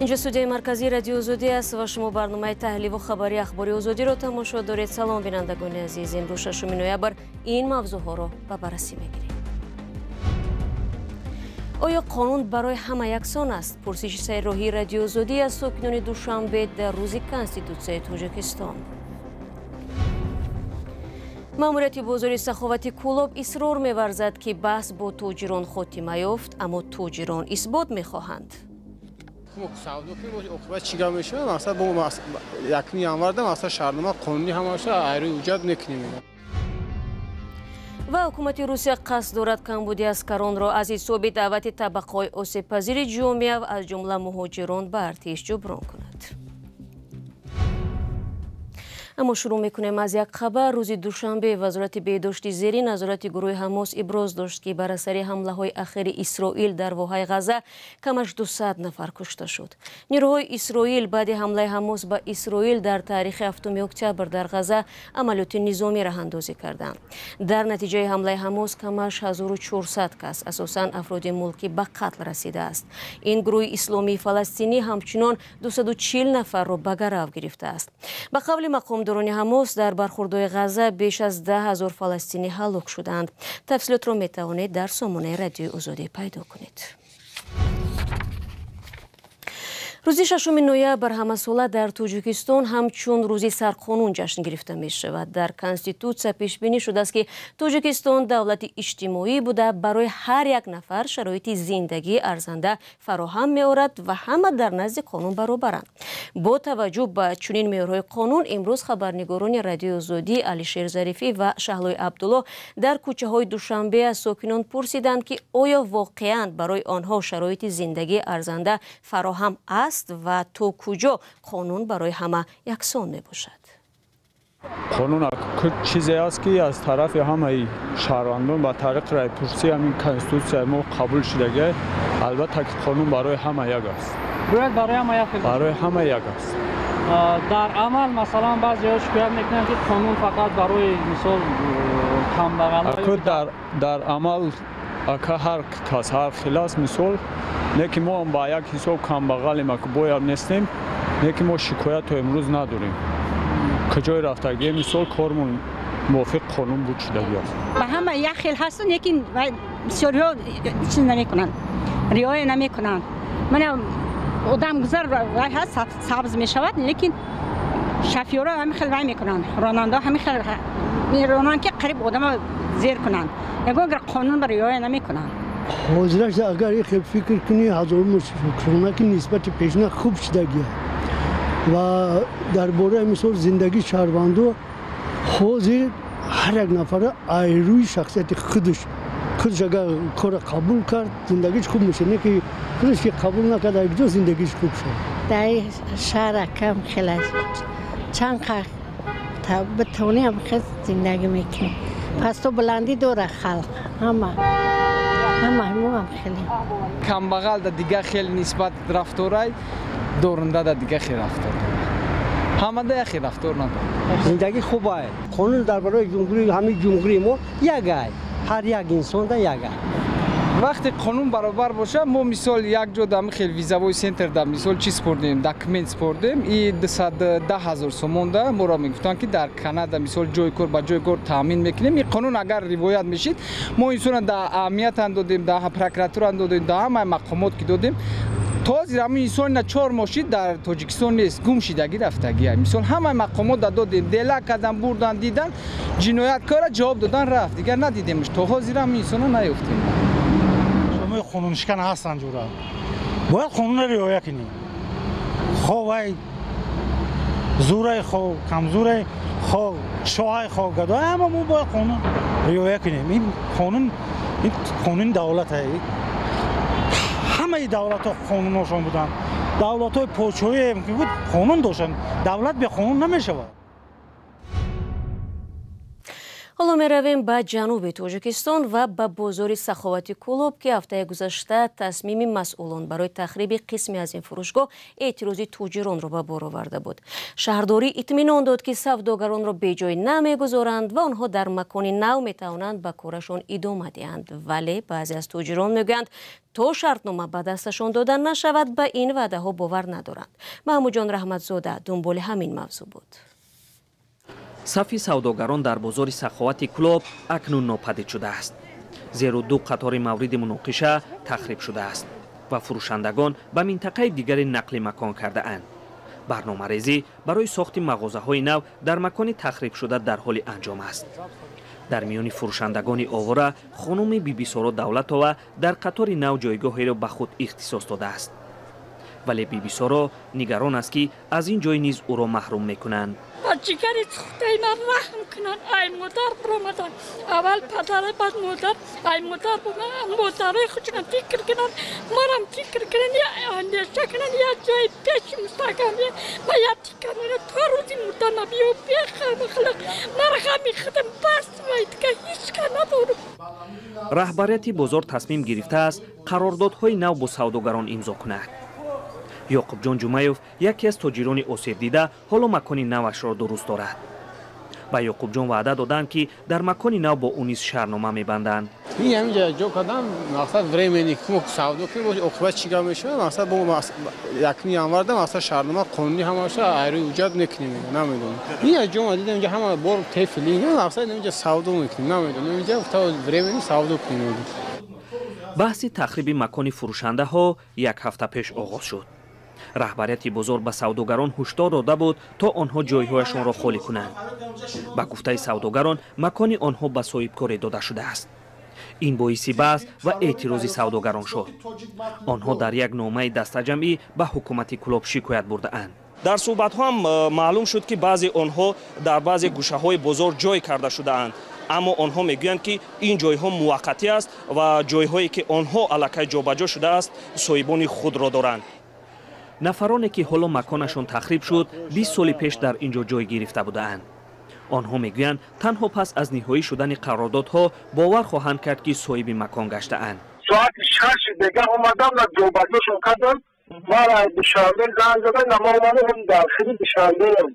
Инҷо студияи марказии Радиои Озодӣ аст ва шумо барномаи таҳлилу хабари Ахбори Озодиро тамошо доред. Салом бинандагони азиз. Имрӯз 6 ноябр ин мавзӯъҳоро ба баррасӣ мегирем. Оё қонун барои ҳама яксон аст? Пурсиши сайроҳии Радиои Озодӣ аз сокинони Душанбе дар рӯзи Конститутсияи Тоҷикистон. Маъмурияти бозори саховати Кӯлоб исрор меварзад, ки баҳс бо тоҷирон хотима ёфт, аммо тоҷирон исбот мехоҳанд. Савдо ки оқибат чӣ гап мешавад? Мақсад бо 1 январда мақсад шаҳрнома қонунӣ ҳамаша айрӯи ҳуҷҷат мекунем. Ва ҳукумати Русия қасд дорад камбуди аскаронро аз ҳисоби даъвати табақаҳои осебпазири ҷомеа, аз ҷумла муҳоҷирон, ба артиш ҷуброн кунад. Аммо шурӯъ мекунем аз як хабар. Рӯзи душанбе вазорати беҳдошти зери назорати гурӯҳи Ҳамос иброз дошт, ки бар асари ҳамлаҳои ахири Исроил дар воҳаи Ғаза камаш 200 нафар кушта шуд. Нерӯҳои Исроил баъди ҳамлаи Ҳамос ба Исроил дар таърихи 7 октябр дар Ғаза амалиёти низомӣ раҳандозӣ карданд. Дар натиҷаи ҳамлаи Ҳамос камаш 1400 кас, асосан афроди мулкӣ, ба қатл расидааст. Ин гурӯҳи исломии фаластинӣ ҳамчунон 240 нафарро ба гарав гирифтааст. Ба қавли мақомдорони Ҳамос дар бархурдҳои Ғаза беш аз 10 000 фаластинӣ ҳалок шуданд. Тафсилотро метавонед дар сомонаи Радиои Озодӣ пайдо кунед. Рӯзи 6 ноябр ҳамасола дар Тоҷикистон ҳамчун рӯзи сарқонун ҷашн гирифта мешавад. Дар Конститутсия пешбинӣ шудааст, ки Тоҷикистон давлати иҷтимоӣ буда, барои ҳар як нафар шароити зиндагии арзанда фароҳам меорад ва ҳама дар назди қонун баробаранд. Бо таваҷҷӯҳ ба чунин меъёрҳои қонун, имрӯз хабарнигорони Радиои Озодӣ Алишер Зарифӣ ва Шаҳлои Абдулло дар кӯчаҳои Душанбе аз сокинон пурсиданд, ки оё воқеан барои онҳо шароити зиндагии арзанда фароҳам аст ва то куҷо қонун барои ҳама яксон мебошад. Қонун чизе аст, ки аз тарафи ҳамаи шаҳрвандон ба тариқи райпурсӣ ҳамин конститутсияи мо қабул шудагӣ. Албатта, ки қонун барои ҳама як аст. Бояд барои ҳама як. Барои ҳама як аст. Дар амал, масалан, баъзеҳо шикоят мекунанд, ки қонун фақат барои, мисол, камбағалҳо. Дар амал ака ҳар кас ҳар хел аст, мисол, не ки мо ҳам ба як ҳисоб камбағалем, ака бояд нестем, не ки мо шикоят то имрӯз надорем. Куҷое рафтагӣ, мисол, кормон мувофиқ қонун буд шудагӣ аст. Ба ҳама як хел ҳасту, лекин бисёриҳо чиз намекунанд, риоя намекунанд. Мана одам гузар вай ҳаст, сабз мешавад, лекин шофёрҳо ҳамин хел вай мекунанд, ронандаҳо ҳамин хел меронанд, ки қариб одама зер кунанд. Ягон қонун ба риоя намекунанд. Ҳозираш агар хел фикр кунӣ, ҳазорум шукрона, ки нисбати пешина хуб шудагия. Ва дар бораи, мисол, зиндагии шаҳрвандо, ҳозир ҳар як нафара айрӯи шахсияти худаш агар кора қабул кард, зиндагиш хуб мешавад, не ки худаш ки қабул накард, якҷо зиндагиш хуб шуд. Дар шаҳр кам хел чанд битавонем хел зиндагӣ мекунем. Пасту баландӣ дора халқ, ҳама ҳама мо хеле. Камбағал да дигар хел нисбат рафторай, дорунда да дигар хел рафтор дорад. Ҳамада як хел рафтор надорад. Зиндагӣ хуб ай. Қонун дар барои ҷумҳурӣ, ҳамин ҷумҳурии мо як ай, ҳар як инсон да як ай. Вақте қонун баробар боша, мо, мисол, як ҷо дар хел визовой центр да, мисол, чӣ спордем, документ спордем и 210 000 сомон да моро мегуфтанд, ки дар Канада, мисол, ҷои кор ба ҷои кор таъмин мекунем. Ин қонун агар ривоят мешид, мо инсона да амниятам додем, да прокуратурам додем, да ҳамаи мақомот ки додем, то ҳозир ҳамин инсон на 4 моҳ шид, дар Тоҷикистон нест, гум шидагӣ рафтагия. Мисол, ҳамаи мақомот да додем, дела кардан, бурдан, дидан, ҷинояткора ҷавоб додан, рафт, дигар надидемш. То ҳозир ҳамин инсона наёфтем. Қонуншикан ҳастанд ҷура, бояд қонунро риоя кунем. Хо вай зурай, хо камзурай, хо шоҳай, хо гадой, ҳама мо бояд қонун риоя кунем. Ин қонун, ин қонуни давлат. Ҳамаи давлатҳо қонунҳошон буданд. Давлатҳои подшоҳие ки буд, қонун доштанд. Давлат бе қонун намешавад. Ҳоло Ҳоло меравем ба ҷануби Тоҷикистон ва ба бозори Саховати Кӯлоб, ки ҳафтаи гузашта тасмими масъулон барои тахриби қисме аз ин фурӯшгоҳ эътирози тоҷиронро ба бор оварда буд. Шаҳрдорӣ итминон дод, ки савдогаронро беҷой намегузоранд ва онҳо дар макони нав метавонанд ба корашон идома диҳанд. Вале баъзе аз тоҷирон мегӯянд, то шартнома ба дасташон дода нашавад, ба ин ваъдаҳо бовар надоранд. Маҳмудҷон Раҳматзода дунболи ҳамин мавзӯъ буд. Сафи савдогарон дар бозори Саховати Кӯлоб акнун нопадид шудааст, зеро ду қатори мавриди муноқиша тахриб шудааст ва фурӯшандагон ба минтақаи дигаре нақли макон кардаанд. Барномарезӣ барои сохти мағозаҳои нав дар макони тахрибшуда дар ҳоли анҷом аст. Дар миёни фурӯшандагони овора хонуми Бибисоро Давлатова дар қатори нав ҷойгоҳеро ба худ ихтисос додааст. Вале Бибисоро нигарон аст, ки аз ин ҷой низ ӯро маҳрум мекунанд. Ба ҷигари сӯхтаи ман раҳм кунанд. Ай модар биромадан, аввал падара, баъд модар. Ай модар, модарои худшонам фикр кунанд, марам фикр кунанд, я андеша кунанд, я ҷои пеши мустаҳкам, ма я тиканара то рӯзи мурдана биё бехамахлақ. Ман ғами худам бас, вай дига ҳеҷ ка надорам. Раҳбарияти бозор тасмим гирифтааст қарордодҳои нав бо савдогарон имзо кунад. Ёқубҷон Ҷумаев, яке аз тоҷирони осебдида, ҳоло макони навашро дуруст дорад. Ба Ёқубҷон ваъда доданд, ки дар макони нав бо ӯ низ шаҳрнома мебанданд. Ин ҳаминҷа ҷо кардам, мақсад временный савдо кунем, оқибат чӣ гап мешавад, мақсад бо якуми январда мақсад шаҳрнома қонунӣ ҳамаша айрӯи ҳуҷҷат мекунем, намедонам. Ин ҷо ма дидам, инҷа ҳама бор тефли, мақсад инҷа савдо мекунем, намедонам, инҷа то временный савдо кунем. Баҳси тахриби макони фурӯшандаҳо як ҳафта пеш оғоз шуд. Раҳбарияти бозор ба савдогарон ҳушдор дода буд, то онҳо ҷойҳояшонро холӣ кунанд. Ба гуфтаи савдогарон, макони онҳо ба соҳибкоре дода шудааст. Ин боиси баҳс ва эътирози савдогарон шуд. Онҳо дар як номаи дастаҷамъӣ ба ҳукумати Кӯлоб шикоят бурдаанд. Дар суҳбатҳо ҳам маълум шуд, ки баъзе онҳо дар баъзе гӯшаҳои бозор ҷой карда шудаанд, аммо онҳо мегӯянд, ки ин ҷойҳо муваққатӣ аст ва ҷойҳое ки онҳо аллакай ҷобаҷо шудааст, соҳибони худро доранд. Нафароне ки ҳоло маконашон тахриб шуд, 20 соли пеш дар ин ҷо ҷой гирифта будаанд. Онҳо мегӯянд, танҳо пас аз ниҳоӣ шудани қарордодҳо бовар хоҳанд кард, ки соҳиби макон гаштаанд. Соати 6 бегаҳ омадам ва ҷобаҷошон кардам. Ман аз Душанбе занг задам, ма омадам, дар хиди Душанбеам.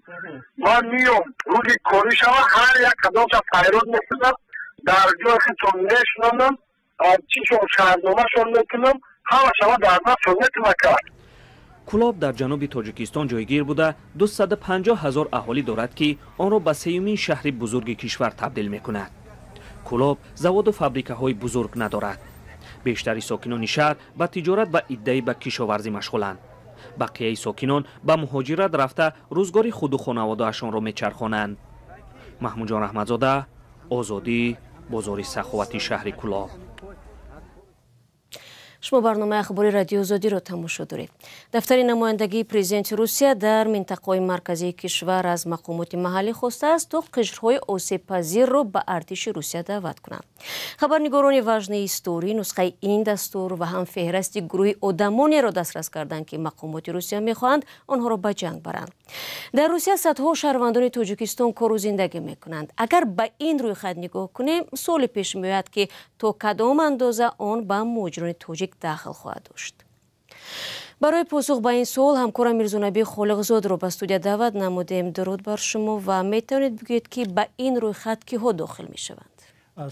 Ман миём, рӯзи корӣ шава, ҳар як кадомша файрод мекунам, дар ҷои худшон мешунонам, чишон шаҳрномашон мекунам, ҳама шава дар дастшон метумакад. Кӯлоб дар ҷануби Тоҷикистон ҷойгир буда, 250 ҳазор аҳолӣ дорад, ки онро ба сеюмин шаҳри бузурги кишвар табдил мекунад. Кӯлоб заводу фабрикаҳои бузург надорад. Бештари сокинони шаҳр ба тиҷорат ва иддаи ба кишоварзӣ машғуланд. Бақияи сокинон ба муҳоҷират рафта, рӯзгори худу хонаводаашонро мечархонанд. Маҳмудҷон Раҳматзода, Озодӣ, бозори Саховати шаҳри Кӯлоб. Шумо барномаи ахбори Радиои Озодиро тамошо доред. Дафтари намояндагии президенти Русия дар минтақаҳои марказии кишвар аз мақомоти маҳаллӣ хостааст, то қишрҳои осебпазирро ба артиши Русия даъват кунанд. Хабарнигорони Важные истории нусхаи ин дастур ва ҳам феҳрасти гурӯҳи одамонеро дастрас карданд, ки мақомоти Русия мехоҳанд онҳоро ба ҷанг баранд. Дар Русия садҳо шаҳрвандони Тоҷикистон кору зиндагӣ мекунанд. Агар ба ин рӯйхат нигоҳ кунем, суоле пеш меояд, ки то кадом андоза он ба муҳоҷирони тоҷик дахл хоҳад дошт. Барои посух ба ин суол ҳамкорам Мирзонаби Холиқзодро ба студия даъват намудем. Дуруд бар шумо ва метавонед бигӯед, ки ба ин рӯйхат киҳо дохил мешаванд?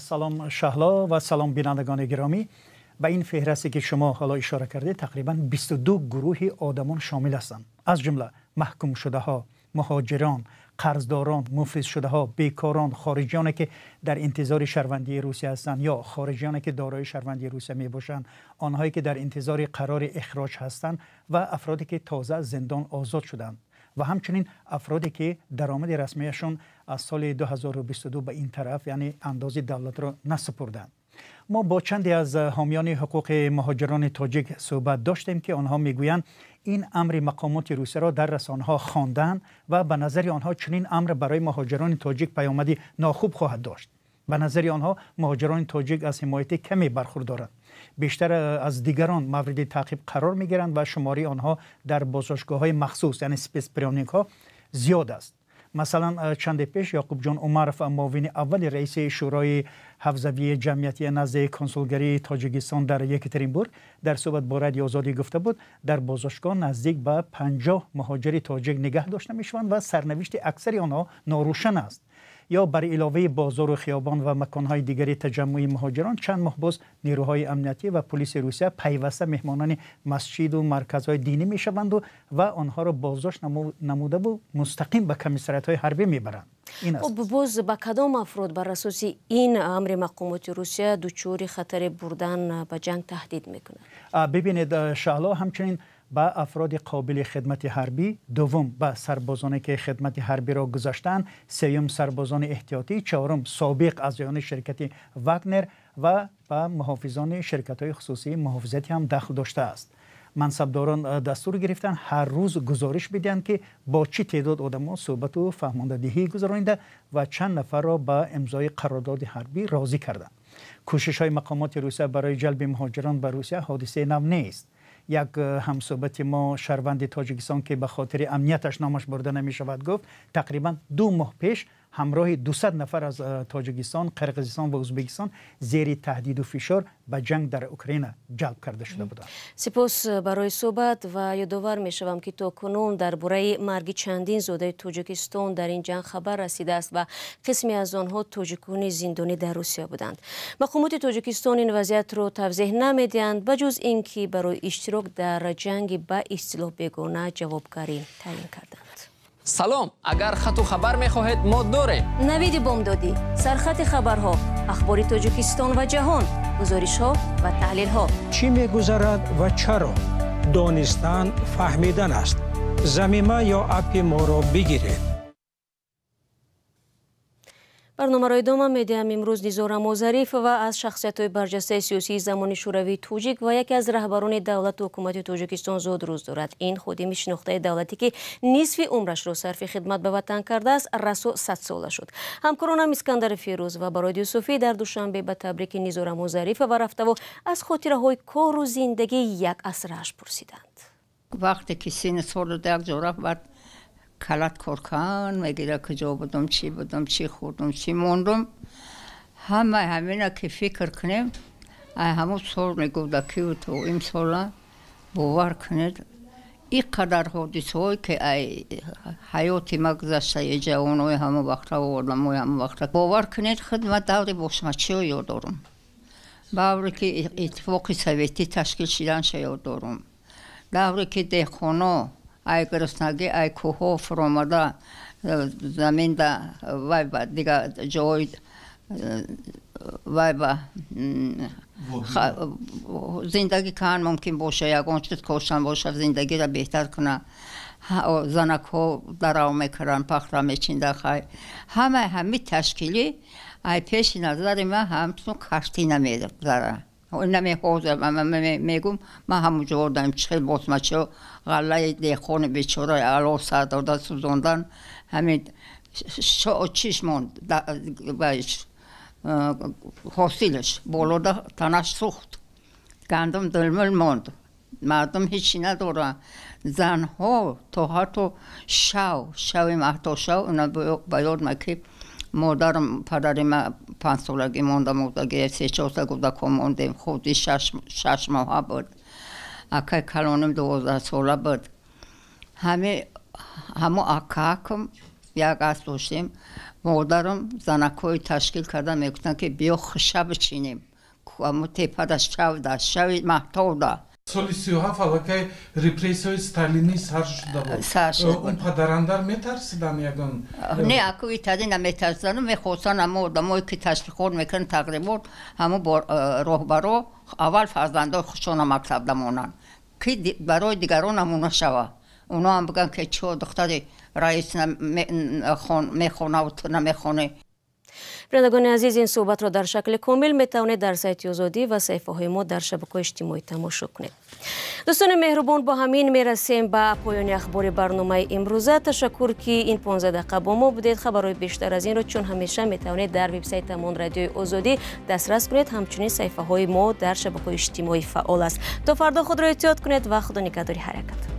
Салом Шаҳло ва салом бинандагони гиромӣ. Ба ин феҳрасте ки шумо ҳоло ишора кардед, тақрибан 22 гурӯҳи одамон шомил ҳастанд, аз ҷумла маҳкумшудаҳо, муҳоҷирон, қарздорон, муфлисшудаҳо, бекорон, хориҷиёне ки дар интизори шаҳрвандии Русия ҳастанд ё хориҷиёне ки дорои шаҳрвандии Русия мебошанд, онҳое ки дар интизори қарори ихроҷ ҳастанд ва афроде ки тоза аз зиндон озод шуданд ва ҳамчунин афроде ки даромади расмияшон аз соли 2022 ба ин тараф, яъне андози давлатро насупурданд. Мо бо чанде аз ҳомиёни ҳуқуқи муҳоҷирони тоҷик суҳбат доштем, ки онҳо мегӯянд ин амри мақомоти Русияро дар расонаҳо хонданд ва ба назари онҳо чунин амр барои муҳоҷирони тоҷик паёмади нохуб хоҳад дошт. Ба назари онҳо муҳоҷирони тоҷик аз ҳимояти каме бархурдоранд, бештар аз дигарон мавриди таъқиб қарор мегиранд ва шумораи онҳо дар боздоштгоҳҳои махсус, яъне спецприёмникҳо, зиёд аст. Масалан, чанде пеш Яқубҷон Умаров, муовини аввали раиси Шӯрои ҳавзавии ҷамъиятии назди консулгарии Тоҷикистон дар Екатеринбург, дар суҳбат бо Радиои Озодӣ гуфта буд, дар боздоштгоҳ наздик ба 50 муҳоҷири тоҷик нигаҳ дошта мешаванд ва сарнавишти аксари онҳо норӯшан аст. Ё бар иловаи бозору хиёбон ва маконҳои дигари таҷаммуи муҳоҷирон, чанд моҳ боз нерӯҳои амниятӣ ва полиси Русия пайваста меҳмонони масҷиду марказҳои динӣ мешаванду ва онҳоро боздошт намудаву мустақим ба комиссариятҳои ҳарбӣ мебаранд. Боз ба кадом афрод бар асоси ин амри мақомоти Русия дучори хатари бурдан ба ҷанг таҳдид мекунад? Бибинед, Шаҳло, ҳамчунин ба афроди қобили хидмати ҳарбӣ, дуввум ба сарбозоне ки хидмати ҳарбиро гузаштаанд, сеюм сарбозони эҳтиётӣ, чаҳорум собиқ аъзоёни ширкати Вагнер ва ба муҳофизони ширкатҳои хусусии муҳофизатӣ ҳам дахл доштааст. Мансабдорон дастур гирифтанд ҳар рӯз гузориш бидиҳанд ки бо чӣ теъдод одамо суҳбату фаҳмондадиҳӣ гузаронида ва чанд нафарро ба имзои қарордоди ҳарбӣ розӣ карданд. Кӯшишҳои мақомоти Русия барои ҷалби муҳоҷирон ба Русия ҳодисаи нав нест. Як ҳамсӯҳбати мо, шаҳрванди Тоҷикистон, ки ба хотири амнияташ номаш бурда намешавад, гуфт тақрибан 2 моҳ пеш ҳамроҳи 200 нафар аз Тоҷикистон, Қирғизистон ва Ӯзбекистон зери таҳдиду фишор ба ҷанг дар Украина ҷалб карда шуда буданд. Сипос барои суҳбат ва ёдовар мешавам ки то кунун дар бораи марги чандин зодаи Тоҷикистон дар ин ҷанг хабар расидааст ва қисме аз онҳо тоҷикони зиндонӣ дар Русия буданд. Мақомоти Тоҷикистон ин вазъиятро тавзеҳ намедиҳанд, ба ҷуз ин ки барои иштирок дар ҷанги ба истилоҳ бегона ҷавобгарӣ таъин карданд. Салом, агар хату хабар мехоҳед, мо дорем. Навиди бомдодӣ, сархати хабарҳо, ахбори Тоҷикистон ва ҷаҳон, гузоришҳо ва таҳлилҳо. Чӣ мегузарад ва чаро? Донистан фаҳмидан аст. Замима ё аппи моро бигиред. Барномаро идома медиҳам. Имрӯз Низора Мозарифова аз шахсиятҳои барҷастаи сиёсии замони шӯравии тоҷик ва яке аз раҳбарони давлату ҳукумати Тоҷикистон зодрӯз дорад. Ин ходими шинохтаи давлатӣ ки нисфи умрашро сарфи хидмат ба ватан кардааст, расо 100 сола шуд. Ҳамкоронам Искандари Фирӯз ва Бароди Юсуфӣ дар Душанбе ба табрики Низора Мозарифова рафтаву аз хотираҳои кору зиндагии як асраш пурсиданд. Вақте ки синни солу як ҷо рафт, баъд калат коркан мегира, куҷо будум, чӣ будум, чӣ хӯрдум, чӣ мондум, ҳама ҳамина ки фикр кунем, ай ҳамун сол мегӯдакиву то имсола, бовар кунед, ин қадар ҳодисаҳое ки ай ҳаёти ма гузаштаи ҷавонои ҳамон вақтаву одамои ҳамон вақта, бовар кунед, худ ма даври бошмачиё ёд дорум, давре ки Иттифоқи Советӣ ташкил шиданша ёд дорум, давре ки деҳқоно ай гуруснагӣ, ай кӯҳҳо фуромада, заминда вай ба дигар ҷой, вай ба зиндагӣ кан мумкин боша, ягон чиз коштан боша, зиндагиро беҳтар куна, занакҳо дарав мекарданд, пахта мечинда. Хай, ҳамаи ҳами ташкилӣ ай пеши назари ман ҳамчун картина мегузара. Наме ҳозир мегум, ман ҳамун ҷо дам чихел босмачиҳо ғаллаи деҳқони бечораи алов сар дода сӯзондан, ҳамин чиш монд, ҳосилаш болода танаш сӯхт, гандум дилмил монд, мардум ҳечи надоранд, занҳо то ҳатто шав шави маҳтошав. Ба ёд ма ки модарам, падари ма 5-солагӣ монда, мурдагӣ, се чорта кӯдакҳо мондем. Худи 6 моҳа буд, акай калоним 12 сола буд. Ҳами ҳамо акаакам як асп доштем. Модарам занакҳои ташкил карда мегуфтанд, ки биё хиша бичинем, ҳамо тепада шавда, шави маҳтобда. Соли 37 аллакай репрессияҳои сталинӣ сар шуда буд. Он падарандар метарсиданд ягон? Не, аку итади наметарсидану мехостанд ҳамо одамое ки ташвиқот мекунанд, тағрибот, ҳамо роҳбаро аввал фарзандои худшона мактабда монанд, ки барои дигарон намуна шава, оно ҳам бигӯянд, ки чо духтари раис мехонаву ту намехонӣ. Бинандагони азиз, ин суҳбатро дар шакли комил метавонед дар сайти Озодӣ ва саҳифаҳои мо дар шабакаҳои иҷтимоӣ тамошо кунед. Дӯстони меҳрубон, бо ҳамин мерасем ба поёни ахбори барномаи имрӯза. Ташаккур, ки ин 15 дақиқа бо мо будед. Хабарҳои бештар аз инро, чун ҳамеша, метавонед дар вебсайтамон Радиои Озодӣ дастрас кунед. Ҳамчунин саҳифаҳои мо дар шабакаҳои иҷтимоӣ фаъол аст. То фардо худро эҳтиёт кунед ва худо нигаҳдори ҳаракат.